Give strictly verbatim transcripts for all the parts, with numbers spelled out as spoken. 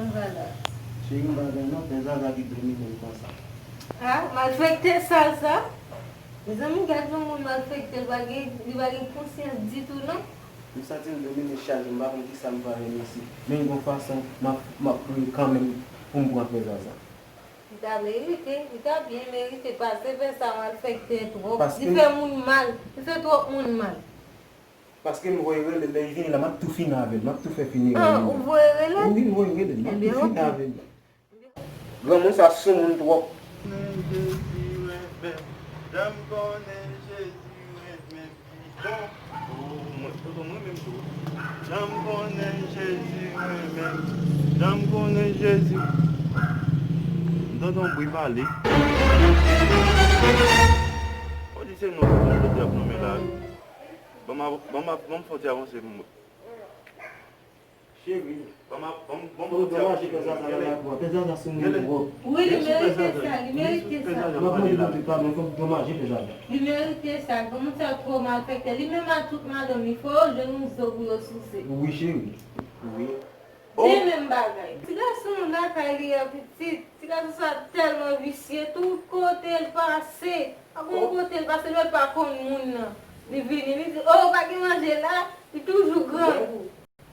Cheri, m pa gen non, pè Zaza ki domine m konsa. Ah, malfektè sal sa. Mezanmi, gad yon moun malfektè, li pa gen, li pa gen konsyans ditou non. M santi m domine Chali, m pa konn kisa m pral renmen si. Men yon fason, m ap, m ap priye kanmenm pou m pran pè Zaza. Li ta merite, li ta byen merite pase fè sa malfektè twòp. Li fè moun mal, li fè twòp moun mal. Paske m voye rele l, lè li vini la, m ap tou fini avè l, m ap tou fè fini avè l. Ah, ou voye rele l? Wi, m voye rele l, m ap tou fini avè l. Granmoun sa soumoun twòp. Konnen Jezi renmen, jan m konnen Jezi renmen piton. Oh, mwen, tonton, mwen menm tou. Jan m konnen Jezi renmen m, jan m konnen Jezi. M tande yon bri pale. Ou di se nou tonton Jodi ap nonmen la wi. Ban m, ban m, ban m fè yon ti avanse pou mwen. Cheri. Ban m, ban m, ban m fè yon ti avanse pou mwen. Pè Zaza la twò. Pè Zaza sou mwen twò. Wi, li merite sa, li merite sa. M ap mande Bondye padon, fò m domaje pè Zaza. Li merite sa, granmoun sa twò malfektè. Li menm ak tout madanm li, fò yo jwenn yon zo pou yo souse. Wi, cheri. Wi. De menm bagay. Ti gason lakay li an pitit. Ti gason sa tèlman visye, tout kote l pase. Pa gon kote l pase, l pa konn moun nan. Li vini, li di, "Oh, pa gen manje la," li toujou grangou.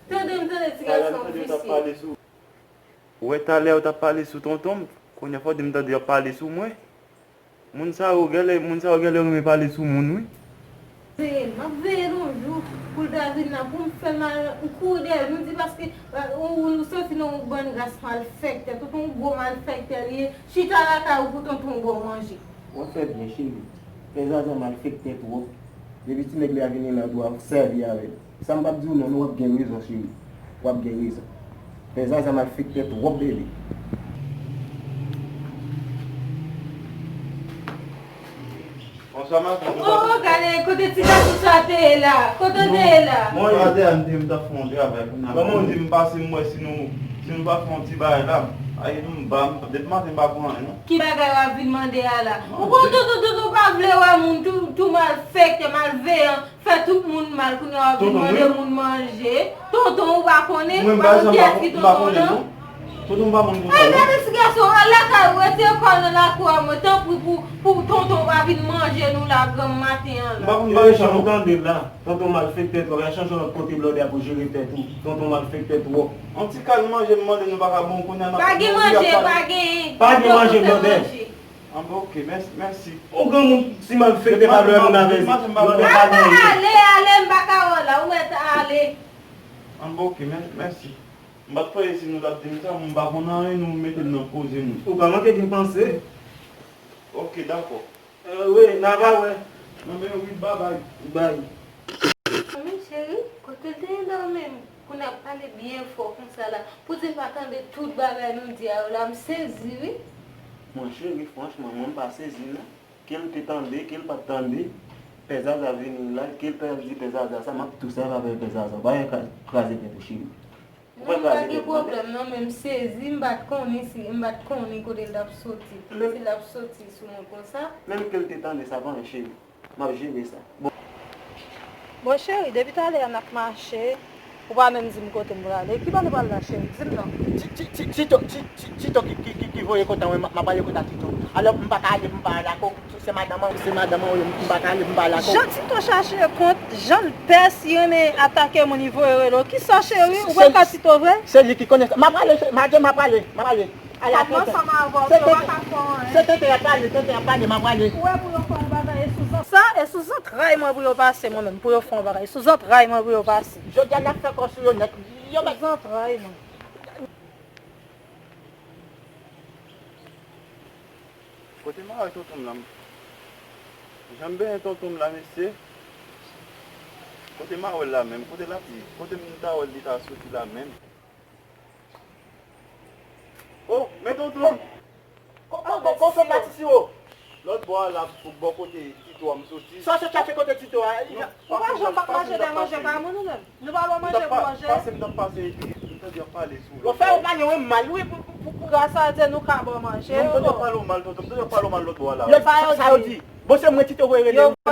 Tande m, tande ti gason visye. Ou wè talè ou t ap pale sou tonton m, kounye a fò w di m tande y ap pale sou mwen. Moun sa yo genlè, moun sa yo genlè renmen pale sou moun wi. Veye l, m ap veye l yon jou pou l ta vin la, pou m fè l mal, m kouri dèyè l, m di paske, ou, ou soti nan yon bann ras malfektè, tonton w gwo malfektè li ye, chita lakay ou pou tonton w ba w manje. W ap fè byen, cheri. Pè Zaza malfektè twòp. Depi ti nèg la vini la, w dwe sèvi avè l. Sa m p ap di w non, non, w ap gen rezon, cheri. W ap gen rezon. Pè Zaza malfektè twòp, bebe. Bonswa, matant. Oh, oh, gade, kote ti gason sa te ye la? Kote w te ye la? Mwen atè a, m te, m t ap fè yon travay kounye a. Kòman w di m pase m wè si nou, si nou pa fè yon ti bagay la? Ay, m ba, m, depi maten m pa pran anyen, non. Ki bagay w ap vin mande a la? Ou konn tonton, tonton pa vle wè moun, tou, tou malfektè, malveyan, fè tout moun mal, kounye a w ap vin mande moun manje. Tonton, ou pa konnen, ou pa konn kiyès ki tonton w nan. Tonton pa moun konsa non. Ay, gade ti gason, al lakay ou, retire kò w nan lakou a mwen, tanpri pou, pou tonton pa vin manje nou la granm maten an la. M pa konn bagay sa non. Tande la, tonton malfektè twòp, al chanje yon lòt kote blòdè pou jere tèt ou. Tonton malfektè twòp. Yon ti kal manje m mande nou pa ka bon kounye a n ap. Pa gen manje, pa gen. Pa gen manje blòdè. An bon, ok, mèsi, mèsi. Ou granmoun, ti malfektè pa vle wè moun avè l. Blòdè pa gen anyen. Ale, ale, m pa ka wè w la, ou mèt ale. An bon, ok, mè-, mèsi. M pa t panse si nou t ap di m sa, m pa konn anyen, nou mete m nan koze nou. Ou pa manke gen panse. Ok, dakò. Eh, wi, n a va wè. Nan men wi, babay. Bay. Mwen, cheri, kote l te ye la menm? Pou n ap pale byen fò konsa la. Pou di l pa tande tout bagay nou di a yo la, m sezi wi. Mwen, cheri, franchman, mwen m pa sezi non. Ke l te tande, ke l pa t tande, Pè Zaza vini la, ke l pral di Pè Zaza sa, m ap tou sèvi avè Pè Zaza. Pa gen ka kraze tèt ou, cheri. Ou pa kraze tèt ou. Non, pa gen pwoblèm non, men m sezi, m pa t konnen si, m pa t konnen kote l t ap soti. Si l ap soti sou mwen konsa. Menm ke l te tande sa, pa anyen, cheri. M ap jere sa. Bon. Bon, cheri, depi talè a n ap mache, ou pa menm di m kote m prale. Ki bò nou pral la, cheri? Di m non. Ti, ti, ti, Tito, ti, ti, Tito ki, ki, ki, ki voye kontan mwen, m, m ap ale kontan Tito. Alò, m pa ka ale, m pa ale akò. Se madanm an, se madanm an, m pa ka ale, m pa ale akò. Jan Tito chache kont, jan l pès, li renmen atake moun, li voye rele w. Kisa, cheri? Ou pral ka Tito vre? Se li ki konnen sa. M ap ale, se, m ap ale, m ap ale. Ala tenten. Se tenten y ap pale, tenten y ap pale, m ap pale. Ou wè pou yo fè yon bagay, e sou zant. Sa, e sou zantray mwen pou yo pase, mwen menm, pou yo fè yon bagay. Sou zantray mwen pou yo pase. Jodi a, n ap fè kò sou yo nèt. Yo sou zantray mwen. Kote mare tonton m la? Jan m benyen tonton m la, mesye. Kote mare l la menm? Kote l ap ye? Kote m ta wè l, li ta soti la menm? Oh, men tonton! Ko, ko, ko, ko fè pati siwo? Lòt bò a la, bò kote Tito a m soti. Sa w sot chache kote Tito a? Ou pa janm pa manje nan manje pa moun ou menm? Nou pa ba w manje pou manje? Pase, m t ap pase epi m tande y ap pale sou lòt bò. Yo fè yo pale w mal, wi, pou, pou, pou, pou. Gras a Dye, nou ka ba w manje. Non, m tande y ap pale w mal, tonton. M tande y ap pale w mal lòt bò a la. Lòt bò sa yo di. Bon, se mwen Tito voye rele. Yo,